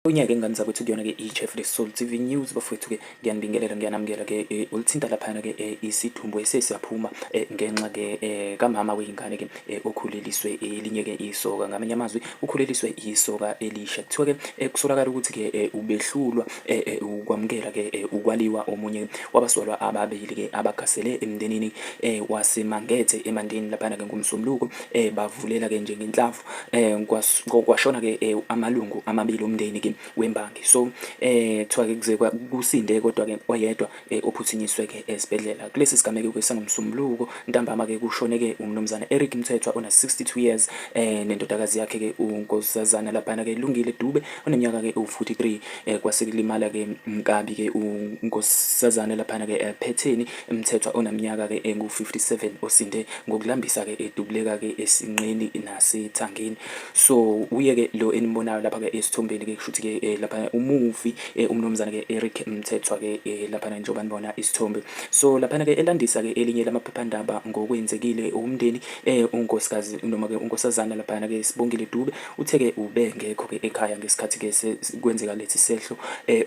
Unyaka ingane zakwethu kuyona-ke i-Chef The Soul TV News bafowethu-ke ngiyanibingelela ngiyanamukela-ke eh, olithinta laphayana-ke eh, isidumbu esesiyaphuma eh, ngenxa-ke kamama wey'ngane-ke okhuleliswe elinye-ke isoka ngamanye amazwi ukhuleliswe isoka elisha kuthiwa-ke kusolakala ukuthi-ke ubehlulwa ukwamukela-ke ukwaliwa omunye wabasolwa ababili-ke abagasele emndenini waseMangethe eMandeni laphayana-ke ngomsombuluko bavulela-ke njengenhlamvu kwashona ke amalungu amabili omndeni ke wembangi. So kuthiwa ke kuze kusinde kodwa ke oyedwa ophuthunyiswe ke esibhedlela. Kulesi sigameko ke sangoMsombuluko ntambama ke kushone ke uMnumzane Eric Mthethwa ona 62 years nendodakazi yakhe ke uNkosazana laphana ke Lungile Dube oneminyaka ke u43 kwase kulimala ke kabi ke uNkosazana laphana ke Phetheni Mthethwa onaminyaka ke engu-57 osinde ngokulambisa ke edubuleka ke esinqeni nasethangeni. So uye ke lo enimbonayo lapha ke esithombeni ke kushuthi ke lapha umufi umnumzane ke Eric Mthethwa ke lapha njengoba nibona isithombe. So laphana ke elandisa ke elinye lamaphephandaba ngokwenzekile umndeni unkosikazi noma ke unkosazana laphana ke Sibongile Dube uthe ke ubengekho ke ekhaya ngesikhathi ke kwenzeka lesi sehlo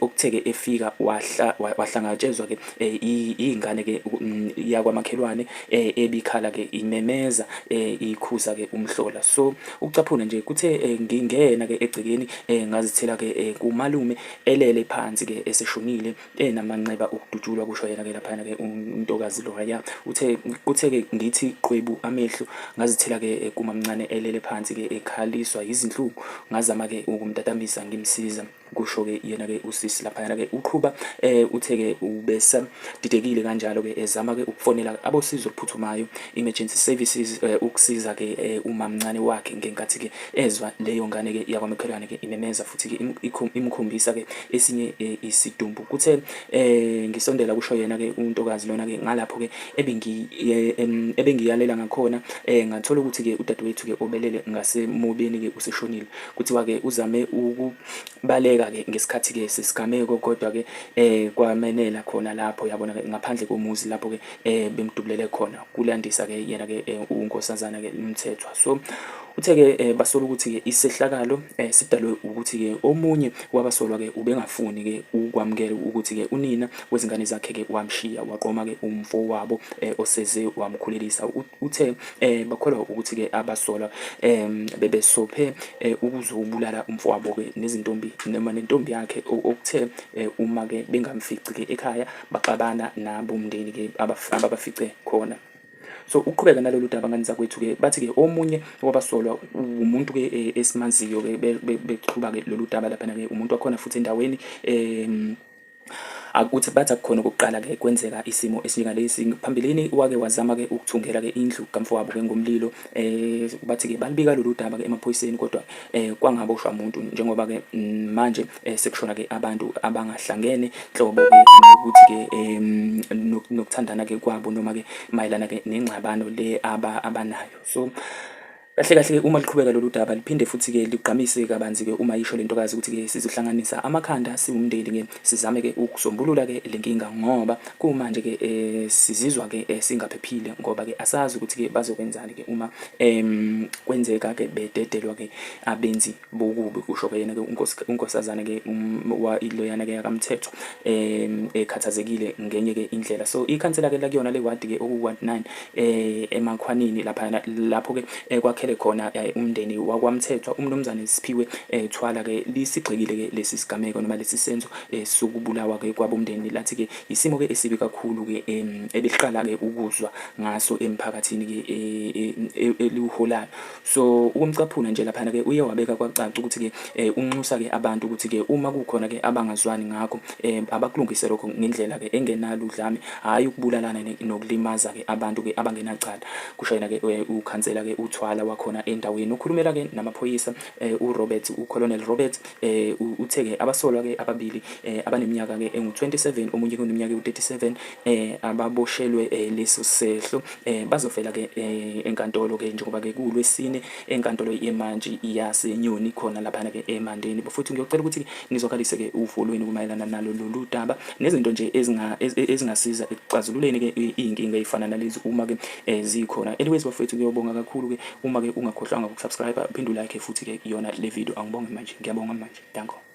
okuthe ke efika wahlangatshezwa ke Iy'ngane ke yakwamakhelwane ebikhala ke imemeza ikhuza ke umhlola. So ukucaphuna nje kuthe ngingena ke egcekeni ngazithela ke kumalume elele phansi ke eseshonile enamanxeba okudutshulwa kusho yena ke laphayana ke untokazi loya. Uthe kuthe ke ngithi qwebu amehlo ngazithela ke kumamncane elele phansi ke ekhaliswa yizinhlungu ngazama ke ukumtatamisa ngimsiza. Kusho-ke yena-ke usisi laphayana-ke uqhuba uthe-ke ubesadidekile kanjalo-ke ezama-ke ukufonela abosizo oluphuthumayo emergency services ukusiza-ke umamncane wakhe ngenkathi-ke ezwa leyo ngane-ke yakwamakhelwane-ke imemeza futhi-ke imkhombisa-ke esinye isidumbu. Kuthe ngisondela kusho yena-ke untokazi lona-ke ngalapho-ke ebengiyalela ngakhona ngathola ukuthi-ke udadewethu-ke obelele ngasemobeni-ke useshonile. Kuthiwa-ke uzame ukubaleka-ke ngesikhathi-ke sesigameko kodwa-ke kwamenela khona lapho yabona-ke ngaphandle komuzi lapho-ke bemdubulele khona, kulandisa-ke yena-ke uNkosazana-ke Mthethwa. So uthe-ke basola ukuthi-ke isehlakalo sidalwe ukuthi-ke omunye wabasolwa-ke ubengafuni-ke ukwamukela ukuthi-ke unina wezingane zakhe-ke wamshiya waqoma-ke umfowabo oseze wamkhulelisa. Uthe bakholwa ukuthi-ke abasolwa bebesophe ukuzobulala umfowabo-ke nezintombi noma nentombi yakhe okuthe uma-ke bengamfici-ke ekhaya baxabana nabomndeni-ke ababafice khona. So ukuqhubeka nalolu daba ngane zakwethu-ke bathi-ke omunye wabasolwa umuntu-ke esimaziyo-ke beqhuba-ke lolu daba laphana-ke umuntu wakhona futhi endaweni Akuthi bathi akukhona okokuqala ke kwenzeka isimo esinjengalesi. Phambilini wake wazama ke ukuthungela ke indlu kamfowabo ke ngomlilo. Bathi ke balibika lolu daba ke emaphoyiseni kodwa kwangaboshwa muntu njengoba ke manje sekushona ke abantu abangahlangene nhlobo ke nokuthi ke nokuthandana ke kwabo noma ke mayelana ke nengxabano le abanayo. So Kahle kahle uma luqhubeka lolu daba liphinde futhi-ke ligqamise kabanzi-ke uma isho le ntokazi ukuthi-ke sizohlanganisa amakhanda siwumndeni-ke sizame-ke ukusombulula-ke le nkinga ngoba kumanje-ke sizizwa-ke singaphephile ngoba-ke asazi ukuthi-ke bazokwenzani-ke uma kwenzeka-ke bededelwa-ke abenzi bokubi kusho-ke yena-ke unkosazane-ke loyana-ke yakaMthethwa ekhathazekile ngenye-ke indlela. So ikhansela-ke lakuyona le wadi-ke okuwu-ward 9 eMakhwanini laphayana lapho-ke kwakhele khona umndeni wakwaMthethwa uMnumzane Siphiwe Thwala-ke lisigxekile-ke lesi sigameko noma lesi senzo sokubulawa-ke kwabomndeni lathi-ke yisimo-ke esibi kakhulu-ke ebeliqala-ke ukuzwa ngaso emphakathini-ke eliwuholayo. So ukumcaphuna nje laphana ke uye wabeka kwacaca ukuthi ke unxusa ke abantu ukuthi ke uma kukhona ke abangazwani ngakho abakulungise lokho ngendlela ke engenalo udlame hhayi ukubulalana nokulimaza ke abantu ke abangenacala kusho yena ke ukhansela ke uThwala wakhona endaweni ukhulumela ke namaphoyisa uRobert uColonel Robert uthe ke abasolwa ke ababili abaneminyaka ke engu-27 omunye kuneminyaka ewu-37 ababoshelwe leso sehlo Bazovela ke enkantolo ke njengoba ke kuwuLwesine enkantolo yemantshi yaseNyoni khona laphana ke eMandeni. Futhi ngiyocela ukuthi nizwakalise ke uvo lwenu kumayelana nalo lolu daba nezinto nje ezingasiza ekuxazululeni ke iy'nkinga ey'fana nalezi uma ke zikhona. Anyways bafowethu ngiyobonga kakhulu ke uma ke ungakhohlwanga ukusubscribe uphinde ulike futhi ke yona le video. Angibonge manje, ngiyabonga manje. Danko.